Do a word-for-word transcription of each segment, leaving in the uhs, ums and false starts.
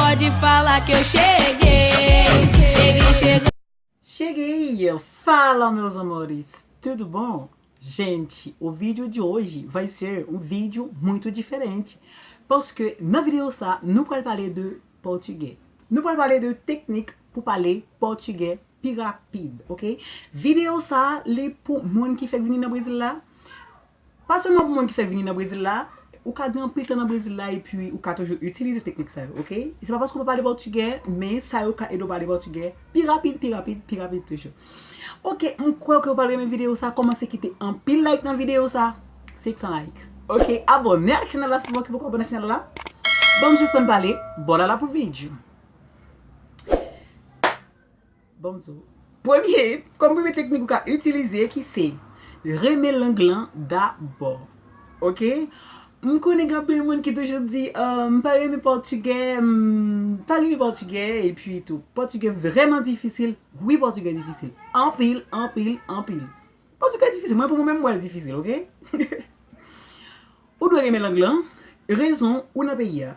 Pode falar que eu cheguei, cheguei chegando. Cheguei! Fala, meus amores! Tudo bom? Gente, o vídeo de hoje vai ser um vídeo muito diferente. Paske nan videyo sa, nou pral pale de pòtigè. Nou pral pale de teknik pou pale pòtigè pi rapid, ok? Videyo sa, li pou moun ki fèk vini nan Brezil la. Pa sèlman pou moun ki fèk vini nan Brezil la, ou ka gen anpil tan nan Brezil la epi ou ka toujou itilize teknik sa yo, ok? E se pa paske ou pa pale pòtigè, men sa yo ka ede w pale pòtigè pi rapid, pi rapid, pi rapid toujou. Ok, m kwè ke w pral renmen videyo sa, kòmanse kite anpil like nan videyo sa. Six cents like. Ok, abòne ak chanèl la si w poko abòne ak chanèl la. Ban m sispann pale, bòlala pou videyo. Ban m di w. Premye, kòm premye teknik ou ka itilize ki se renmen lang lan dabò. Ok? M konnen gen anpil moun ki toujou di, "Ah, m pa renmen pòtigè, m pa renmen pòtigè," epi tou, pòtigè vrèman difisil. Wi, pòtigè difisil. Anpil, anpil, anpil. Pòtigè difisil. Mwen, pou mwen menm, m wè l difisil, ok? Ou dwe renmen lang lan, rezon ou nan peyi a.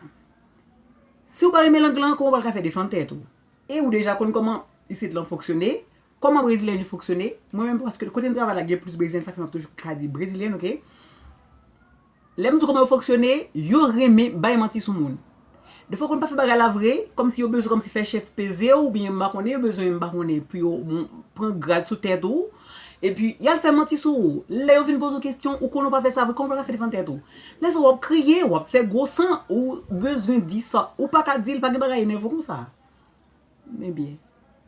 Si w pa renmen lang lan, kòman w pral ka fè defann tèt ou? E ou deja konn kòman isit lan fonksyone, kòman brezilyen yo fonksyone. Mwen menm, paske kote m travay la gen plis brezilyen, sa fè m ap toujou ka di brezilyen, ok? Lè m di w kòman yo fonksyone, yo renmen bay manti sou moun. Defwa w konn pa fè bagay la vre, kòmsi yo bezwen kòmsi fè chèf peze w, oubyen m pa konnen, yo bezwen m pa konnen pou yo m- pran grad sou tèt ou. Epi, y al fè manti sou ou. Lè yo vin poze w kesyon, ou konnen w pa fè sa vre, kòman w pral ka fè defann tèt ou? Lè sa w ap kriye, w ap fè gwo san, ou bezwen di sa, ou pa ka di l, pa gen bagay enève w konsa. Ebyen,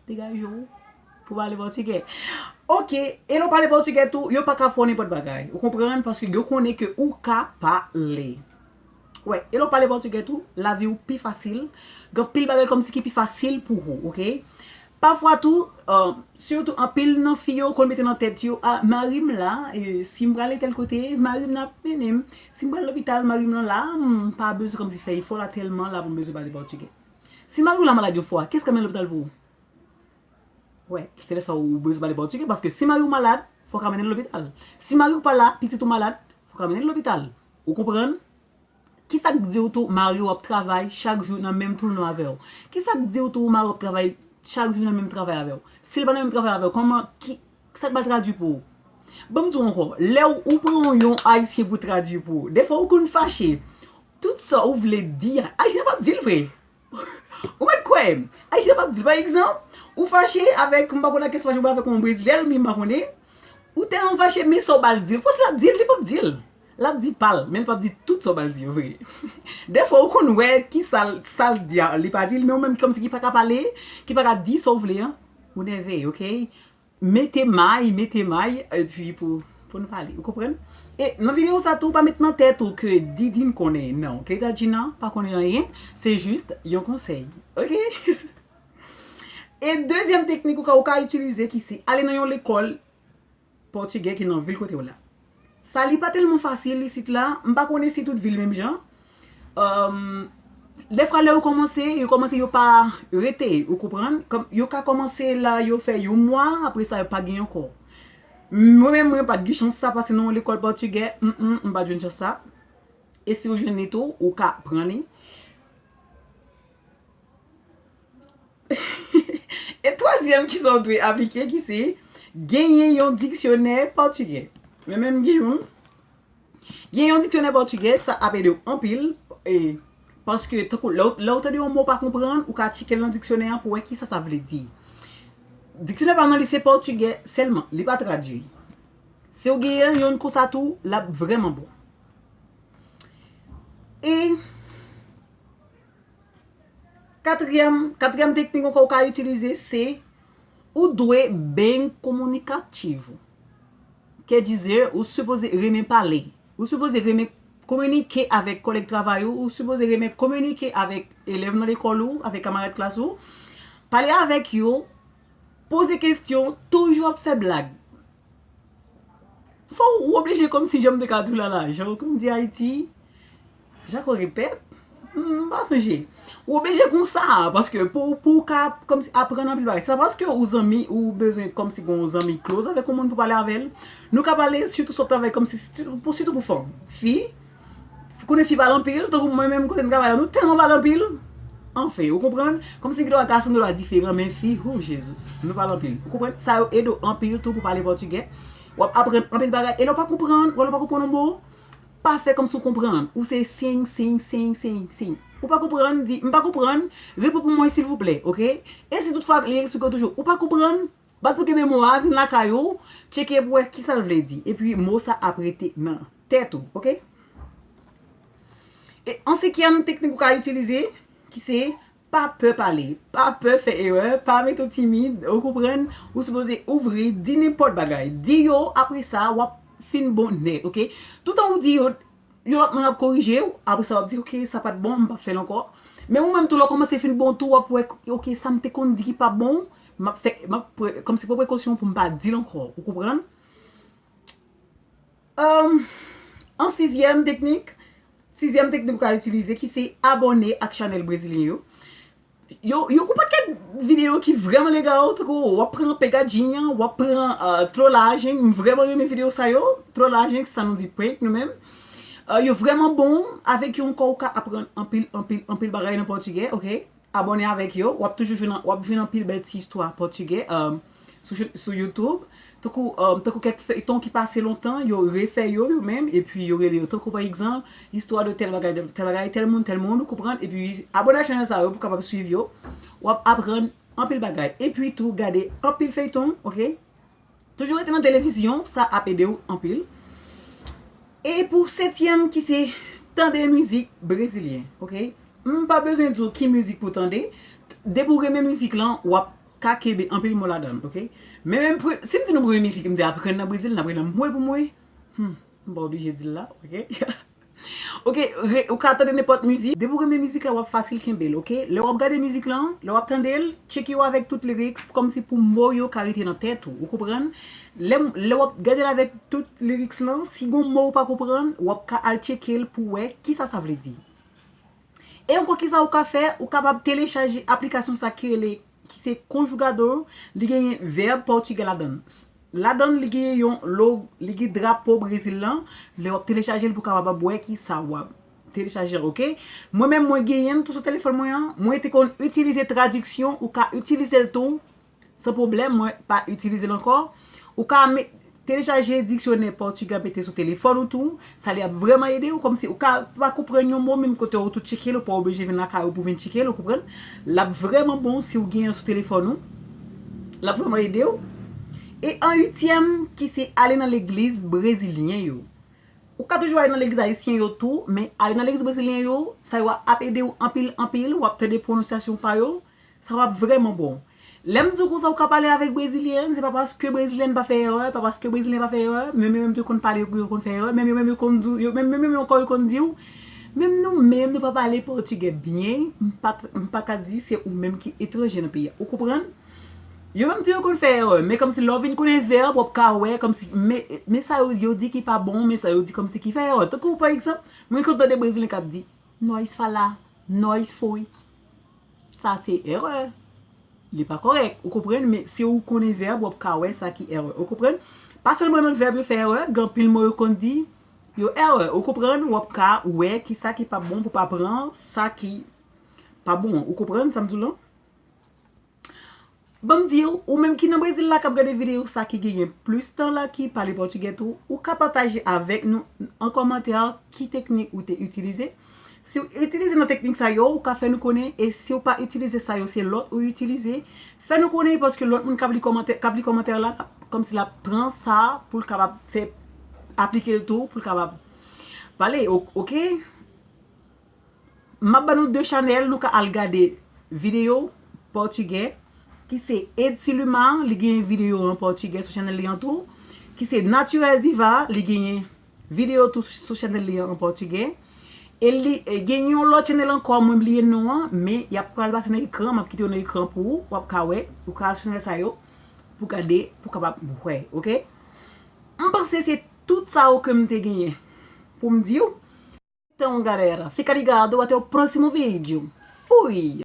degaje w pou pale pòtigè. Ok, e lè w pale pòtigè tou, yo pa ka fè w nenpòt bagay. Ou konprann? Paske yo konnen ke ou ka pale. Wè, e lè w pale pòtigè tou, lavi w pi fasil. Gen anpil bagay kòmsi ki pi fasil pou ou, ok? Pafwa tou, euh, sitou anpil nan fi yo konn mete nan tèt yo, "Ah, mari m la, e, si m prale tèl kote, mari m nan ap mennen m. Si m prale lopital, mari m nan la, m pa bezwen kòmsi fè efò la tèlman la pou m bezwen pale pòtigè." Si mari w la malad yon fwa, kiyès k ap mennen lopital pou ou? Wè, se lè sa ou bezwen pale pòtigè, paske si mari w malad, fò w ka mennen l lopital. Si mari w pa la, pitit ou malad, fò w ka mennen l lopital. Ou konprann? Kisa k di w tou mari w ap travay chak jou nan menm toulon avè w? Kisa k di w tou mari w ap travay chak jou nan menm travay avè w? Si l pa nan menm travay avè w, kòman, ki, sa k pral tradui pou ou? Ban m di w ankò, lè w, ou pran yon Ayisyen pou tradui pou ou, defwa ou konn fache. Tout sa ou vle di a, Ayisyen p ap di l vre. Ou mèt kwè m. Ayisyen p ap di l. Pa egzanp, ou fache avèk, m pa konn ak kiyès fache, ou avèk yon Brezilyèn, oubyen m pa konnen. Ou tèlman fache, men sa w ba l di l. Pou sa l ap di l, li p ap di l. L ap di pa l, men l p ap di tout sa w ba l di yo vre. Defwa, ou konn wè ki sa l, sa l di a, li pa di l, men ou menm kòmsi ki pa ka pale, ki pa ka di sa w vle an, ou nève, ok? Mete may, mete may, epi pou, pou nou pale. Ou konprann? E nan videyo sa tou, pa met nan tèt ou ke Didine konnen. Non, Cleita Djina pa konnen anyen. Se jis yon konsèy. Ok? E dezyèm teknik ou ka, ou ka itilize ki se ale nan yon lekòl pòtigè ki nan vil kote w la. Sa li pa tèlman fasil isit la. M pa konnen si tout vil menm jan. Dèfwa lè yo kòmanse, yo kòmanse yo pa rete, ou konprann? Kòm yo ka kòmanse la, yo fè yon mwa, apre sa yo pa gen ankò. Mwen menm, mwen pa t gen chans sa, pase nan yon lekòl pòtigè, mm, mm, m pa t jwenn chans sa. E si w jwenn li tou, ou ka pran li. E twazyèm ki sa w dwe aplike, ki se genyen yon diksyonè pòtigè. Mwen menm gen yon. Gen yon diksyonè pòtigè, sa ap ede w anpil. E, paske, tankou, lè w, lè w tande yon mo w pa konprann, ou ka tcheke l nan diksyonè an pou wè kisa sa vle di. Diksyonè pa m nan li se pòtigè sèlman, li pa tradui. Si w genyen youn konsa tou, l ap vrèman bon. E katriyèm, katriyèm teknik ankò ou ka itilize se ou dwe byen kominikatif. Kè dizè, ou sipoze renmen pale. Ou sipoze renmen kominike avèk kòlèg travay ou, ou sipoze renmen kominike avèk elèv nan lekòl ou, avèk kamarad klas ou. Pale avèk yo, poze kesyon, toujou ap fè blag. Fò w, ou oblije kòmsi, jan m te ka di w la la, jan w konn di Ayiti, jan kò repèt, m pa sonje. Ou oblije konsa, paske pou, pou w ka kòmsi aprann anpil bagay. Se pa paske ou zanmi, ou bezwen kòmsi gen yon zanmi close avèk yon moun pou pale avè l. Nou ka pale sitou si w ap travay kòmsi, sitou pou, sitou pou fanm. Fi, konnen fi pale anpil, tankou mwen menm kote m travay la, nou tèlman pale anpil. Anfen, ou konprann? Kòmsi gen dwa gason gen dwa diferan, men fi, hou, Jezi, nou pale anpil. Ou konprann? Sa yo ede w anpil tou pou pale pòtigè. W ap aprann anpil bagay. E lè w pa konprann, ou lè w pa konprann yon mo, pa fè kòmsi w konprann. Ou se sing, sing, sing, sing, sing. Ou pa konprann, di, "M pa konprann, repete pou mwen, silvouplè, oke?" E si toutfwa li eksplike w toujou, ou pa konprann, bat pou kenbe mo a, vin lakay ou, tcheke pou wè kisa l vle di. Epi mo sa ap rete nan tèt ou, oke? E an senkyèm teknik ou ka itilize, ki se pa pè pale, pa pè fè erè, pa mete w timid, ou konprann? Ou sipoze ouvri, di nenpòt bagay. Di yo, apre sa, w ap fin bon nèt, oke? Toutan ou di yo, yon lòt moun ap korije w, apre sa w ap di, "Oke, sa pa t bon, m p ap fè l ankò." Men ou menm tou, lè w kòmanse fin bon tou, w ap wè, "Oke, sa m te konn di ki pa bon, m ap fè, m ap pre-, kòmsi pran prekosyon pou m pa di l ankò." Ou konprann? Em, an sizyèm teknik, sizyèm teknik ou ka itilize, ki se abòne ak chanèl brezilyen yo. Yo, yo gon pakèt videyo ki vrèman legal, tankou w ap pran pegajinha, w ap pran, euh, trollagem. M vrèman renmen videyo sa yo. Trollagem, sa nou di prank nou menm. Euh, yo vrèman bon, avèk yo ankò ou ka aprann anpil, anpil, anpil bagay nan pòtigè, oke? Abòne avèk yo, w ap toujou jwenn, w ap jwenn anpil bèl ti istwa pòtigè, euh, sou, sou YouTube. Tankou, um, tankou kèk feyton ki pase lontan, yo refè yo, yo menm, epi yo rele yo. Tankou, pa egzanp, istwa de tèl bagay, de tèl bagay, tèl moun, tèl moun, ou konprann? Epi, abòne ak chanèl sa yo pou w kapab swiv yo. W ap aprann anpil bagay. Epi tou, gade anpil feyton, oke? Toujou rete nan televizyon, sa ap ede w anpil. E pou setyèm ki se tande mizik brezilyen, oke? M pa bezwen di w ki mizik pou w tande. Depi w renmen mizik lan, w ap ka kenbe anpil mo ladan l, oke? Men menm pre-, si m di nou premye mizik m te aprann nan Brezil, n ap rele Mwen pou mwen. Hmm, m pa oblije di l la, oke? Oke, re-, ou ka tande nenpòt mizik. Depi w renmen mizik la, w ap fasil kenbe l, oke? Lè w ap gade mizik lan, lè w ap tande l, tcheke yo avèk tout lyrics, kòmsi pou mo yo ka rete nan tèt ou, ou konprann? Lè, lè w ap gade l avèk tout lyrics lan, si gon mo ou pa konprann, w ap ka al tcheke l pou w wè kisa sa vle di. E ankò, kisa ou ka fè? Ou kapab telechaje aplikasyon sa ki rele, ki se Conjugador, li genyen vèb pòtigè ladan l. Ladan l, li genyen yon lo-, li gen drapo Brezil lan. Lè w ap telechaje l pou w kapab wè kisa w ap telechaje, oke? Mwen menm, mwen genyen l tou sou telefòn mwen an. Mwen te konn itilize tradiksyon, ou ka itilize l tou. San pwoblèm, mwen pa itilize l ankò. Ou ka me-, telechaje diksyonè pòtigè mete sou telefòn ou tou. Sa li ap vrèman ede w. Kòmsi ou ka pa konprann yon mo, menm kote ou tou tcheke l, ou pa oblije vin lakay ou pou vin tcheke l, ou konprann? L ap vrèman bon si w gen yon sou telefòn ou. L ap vrèman ede w. E an uityèm, ki se ale nan legliz brezilyen yo. Ou ka toujou ale nan legliz ayisyen yo tou, men ale nan legliz brezilyen yo, sa yo ap ede w anpil, anpil, w ap tande pwononsyasyon pa yo, sa w ap vrèman bon. Lè m di w konsa, ou ka pale avèk brezilyen, se pa paske brezilyen pa fè erè, pa paske brezilyen pa fè erè, menm yo menm tou konn pale, yo konn fè erè, menm yo menm yo konn di w, yo menm, menm yo menm ankò yo konn di w, menm nou menm nou pa pale pòtigè byen, m pa, m pa ka di se ou menm ki etranje nan peyi a. Ou konprann? Yo menm tou yo konn fè erè, men kòmsi lè w vin konnen vèb, w ap ka wè, kòmsi, men, men sa yo, yo di ki pa bon, men sa yo di kòmsi ki fè erè. Tankou, pa egzanp, mwen konn tande brezilyen k ap di, "Nós falar, nós foi." Sa se erè. Li pa kòrèk, ou konprann, men si ou konnen vèb, w ap ka wè sa ki erè. Ou konprann? Pa sèlman nan vèb yo fè erè, gen anpil mo yo konn di, yo erè. Ou konprann? W ap ka wè kisa ki pa bon pou pa pran sa ki pa bon an. Ou konprann sa m di w lan? Ban m di w, ou menm ki nan Brezil la k ap gade videyo sa ki genyen plis tan la ki pale pòtigè tou, ou ka pataje avèk nou an kòmantè ki teknik ou te itilize. Si w itilize nan teknik sa yo, ou ka fè nou konnen, e si w pa itilize sa yo, se lòt ou itilize, fè nou konnen, paske lòt moun k ap li kòmantè, k ap li kòmantè la, kòmsi l ap pran sa pou l kapab fè aplike l tou, pou l kapab pale, o-, oke? M ap ban nou de chanèl, nou ka al gade videyo pòtigè, ki se Ed Silumar, li genyen videyo an pòtigè sou chanèl li an tou, ki se Naturel Diva, li genyen videyo tou sou chanèl li an pòtigè. E li, e gen yon lòt chanèl ankò, mwen bliye non an, men y ap pral pase nan ekran, m ap kite yo nan ekran pou ou, w ap ka wè, ou ka al sou chanèl sa yo, pou gade, pou kapab wè, oke? M panse se tout sa yo ke m te genyen pou m di w. Então, galera, fica ligado até o próximo vídeo. Fui!